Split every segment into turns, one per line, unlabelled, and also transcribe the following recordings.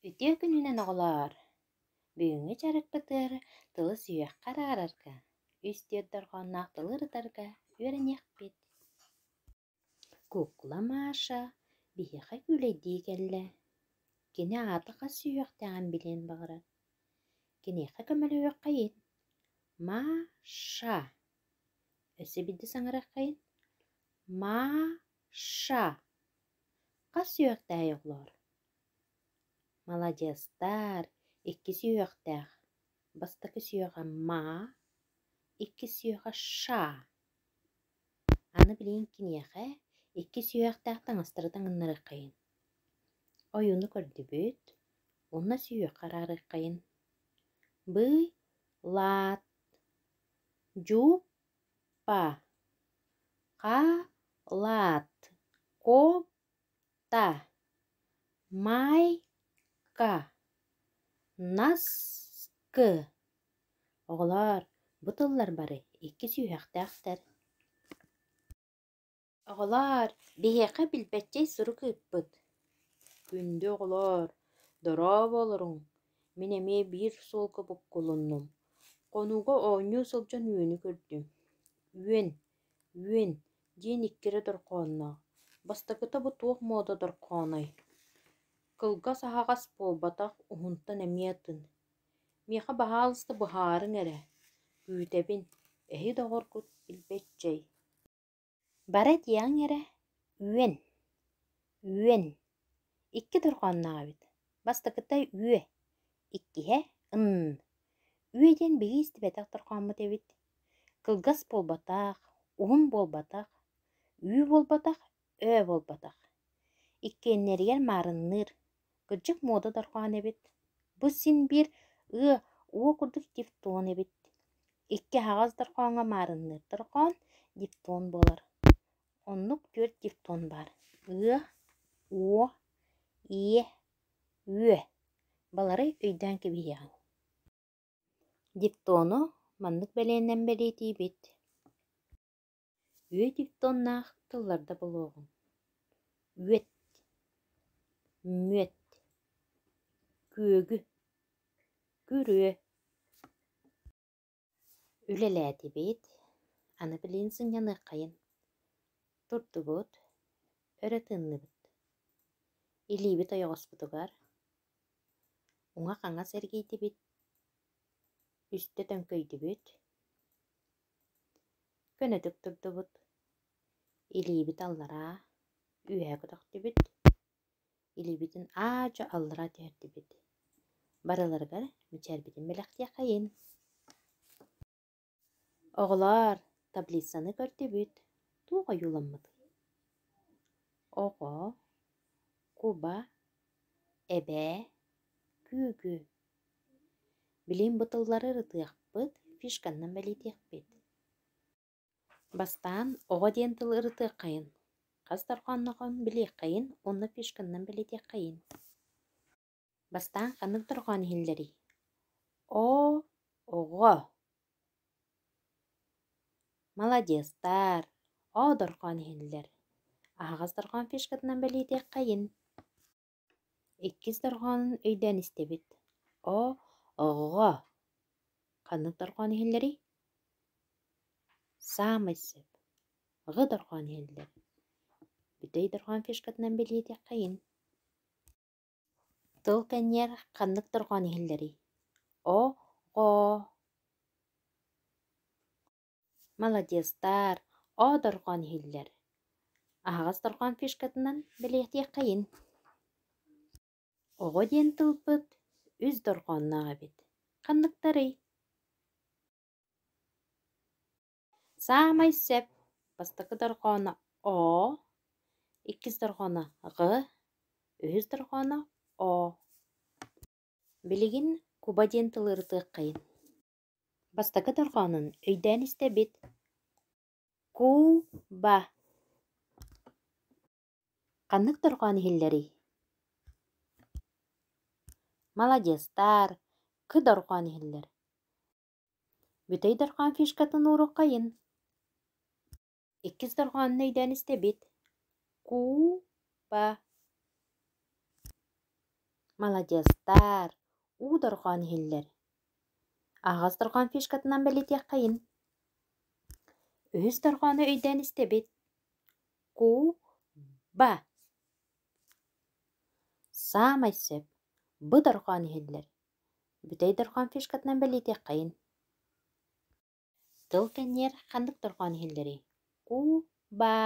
Үтүө күнүнэн оҕолоор! Бүгүҥҥү дьарыкпытыгар тылы сүһүөххэ араарарга, үс-түөрт дорҕоонноох тылы ырытарга үөрэниэхпит. Кукла Маша биһиэхэ күүлэйдии кэллэ. Кини аата хас сүһүөхтээҕин билиэн баҕарар. Киниэхэ көмөлөһүөххэйин. Маша. Өссө биирдэ саҥарыаххайын. Маша. Хас сүһүөхтээҕий оҕолоор? Маладьыастар, икки сүһүөхтээх. Бастакы сүһүөҕэ ма, иккис сүһүөҕэ ша. Аны билигин киниэхэ икки сүһүөхтээх таҥастары таҥыннарыаххайын. Ойууну көрдүбүт, уонна сүһүөххэ араарыаххайын. Бы-лаат, дьу-па, ха-лаат, ко-та, маай-ка, нас-кы. Оҕолоор, бу тыллар бары икки сүһүөхтээхтэр. Оҕолоор, биһиэхэ билбэтчэй сурук ыыппыт. Күндү оҕолоор, дорообо олоруҥ. Мин эмиэ биир суолга буккулуннум. Хонууга оонньуу сылдьан үөнү көрдүм. Үөн, үөн диэн икки эрэ дорҕоонноох. Бастакыта бу туох муода дорҕооной? Кылгас аһаҕас буолбатах, уһунтан эмиэ атын. Миэхэ баһаалыста быһаарыҥ эрэ, күүтэбин, эһи доҕоргут билбэтчэй. Бары этиэҕиҥ эрэ, үөн, үөн, икки дорҕоонноох эбит. Бастакыта үө, иккиһэ ын. Үө диэн биһиги истибэтэх дорҕооммут эбит. Кылгас буолбатах, уһун буолбатах, үү буолбатах, өө буолбатах. Иккиэннэригэр маарынныыр, кырдьык муода дорҕоон эбит. Бу син биир ыа, уо курдук дифтон эбит. Икки аһаҕас дорҕооҥҥо маарынныыр дорҕоон дифтон буолар. Оннук түөрт дифтон баар: ыа, уо, иэ, үө. Балары өйдөөн кэбиһиэҕиҥ. Дифтону маннык бэлиэнэн бэлиэтиибит. Үө дифтоннаах тылларда булуоҕуҥ: үөт, мүөт, күөгү, күрүө. Үлэлээтибит, аны билигин сынньаныаххайын. Турдубут, өрө тыынныбыт. Илиибит ойоҕоспутугар уҥа-хаҥас эргийдибит, үстэ төҥкөйдүбүт, Көнөтүк турдубут, илиибит аллараа, үөһэ көтөхтүбүт, илиибитин аа-дьуо аллараа түһэрдибит. Барыларыгар мичээрбитин бэлэхтиэххэйин. Оҕолоор, таблицаны көрдүбүт, туох ойууламмытый? Оҕо, куба, эбээ, күүгү. Билигин бу тыллары ырытыахпыт, фишканнан бэлиэтиэхпит. Бастаан оҕо диэн тылы ырытыаххайын, хас дорҕоонноҕун билиэххэйин уонна фишканнан бэлиэтиэххэйин. Бастаан ханнык дорҕоон иһиллэрий? О, оҕо. Маладьыастар, О дорҕоон иһиллэр. Аһаҕас дорҕоон фишкатынан бэлиэтиэххэйин. Иккис дорҕоонун өйдөөн истэбит: О, оҕо. Ханнык дорҕоон иһиллэрий? Саамай сөп. Ҕ дорҕоон иһиллэр. Бүтэй дорҕоон фишкатынан бэлиэтиэххэйин. Тыл кэнниэр ханнык дорҕоон иһиллэрий? О, ҕо. Маладьыастар, О дорҕоон иһиллэр. Аһаҕас дорҕоон фишкатынан бэлиэтиэххэйин. Оҕо диэн тылбыт үс дорҕоонноох эбит. Ханныктарый? Саамай сөп бастакы дорҕооно О, иккис дорҕооно Ҕ, үһүс дорҕооно О. Билигин куба диэн тылы ырытыаххайын. Бастакы дорҕоонун өйдөөн истэбит: ку-ба. Ханнык дорҕоон иһиллэрий? Маладьыастар, к дорҕоон иһиллэр. Бүтэй дорҕоон фишкатын ууруоххайын. Иккис дорҕоонун өйдөөн истэбит: ку-ба. Маладьыастар, уу дорҕоон иһиллэр. Аһаҕас дорҕоон фишкатынан бэлиэтиэххэйин. Үһүс дорҕоону өйдөөн истэбит. Ку-ба. Саамай сөп. Б дорҕоон иһиллэр. Бүтэй дорҕоон фишкатынан бэлиэтиэххэйин. Тыл кэнниэр ханнык дорҕоон иһиллэрий? Ку-ба.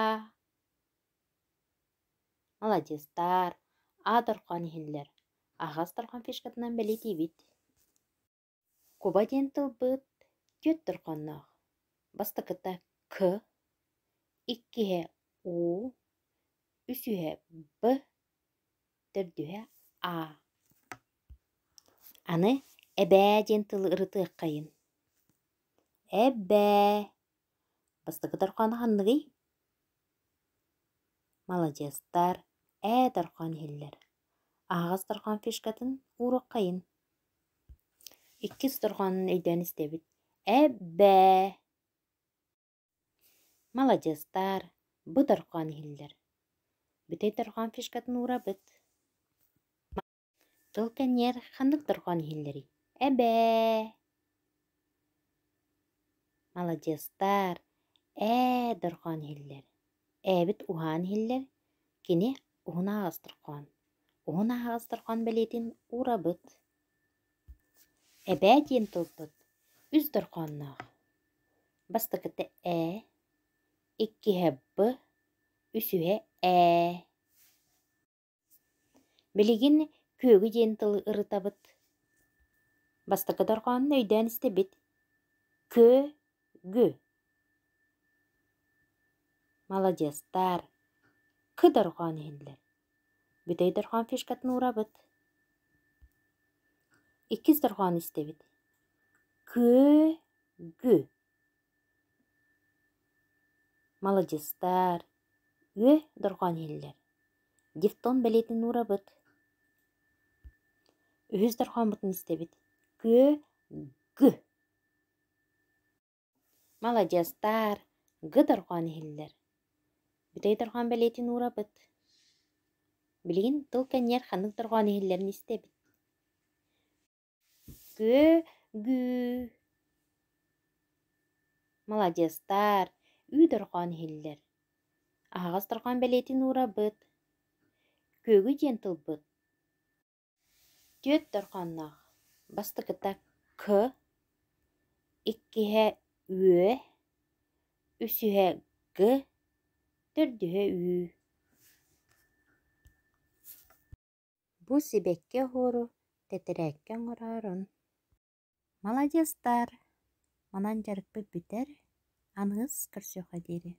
Маладьыастар, А дорҕоон иһиллэр. Аһаҕас дорҕоон фишкатынан бэлиэтиибит. Куба диэн тылбыт түөрт дорҕоонноох. Бастакыта К, иккиһэ У, үсүһэ Б, төрдүһэ А. Аны эбээ диэн тылы ырытыаххайын. Эбээ. Бастакы дорҕооно ханныгый? Маладьыастар, ээ дорҕоон иһиллэр. Аһаҕас дорҕоон фишкатын ууруоххайын. Иккис дорҕоонун өйдөөн истэбит. Эбээ. Маладьыастар, бу дорҕоон иһиллэр. Бүтэй дорҕоон фишкатын уурабыт. Тыл кэнниэр ханнык дорҕоон иһиллэрий? Эбээ. Маладьыастар, ээ дорҕоон иһиллэр. Ээбит уһаан иһиллэр, кини уһун аһаҕас дорҕоон. Уһун аһаҕас дорҕоон бэлиэтин уурабыт. Эбээ диэн тылбыт үс дорҕоонноох. Бастакыта ээ, иккиһэ б, үсүһэ ээ. Билигин күөгү диэн тылы ырытабыт. Бастакы дорҕоонун өйдөөн истэбит. Кө-гү. Маладьыастар. К дорҕоон иһиллэр. Бүтэй дорҕоон фишкатын уурабыт. Иккис дорҕоону истэбит. Күө-гү. Маладьыастар. Үө дорҕоон иһиллэр. Дифтон бэлиэтин уурабыт. Үһүс дорҕооммутун истэбит. Күө-гү. Маладьыастар, г дорҕоон иһиллэр. Бүтэй дорҕоон бэлиэтин уурабыт. Билигин тыл кэнниэр ханнык дорҕоон иһиллэрин истэбит. Күө-гүү. Маладьыастар, үү дорҕоон иһиллэр. Аһаҕас дорҕоон бэлиэтин уурабыт. Күөгү диэн тылбыт Түөрт дорҕоонноох: бастакыта К, иккиһэ Үө, үсүһэ Г, төрдүһэ Ү. Бу сибэкки оһуору тэтэрээккэ оҥороорун. Маладьыастар! Манан дьарыкпыт бүтэр, аныгыс көрсүөххэ диэри.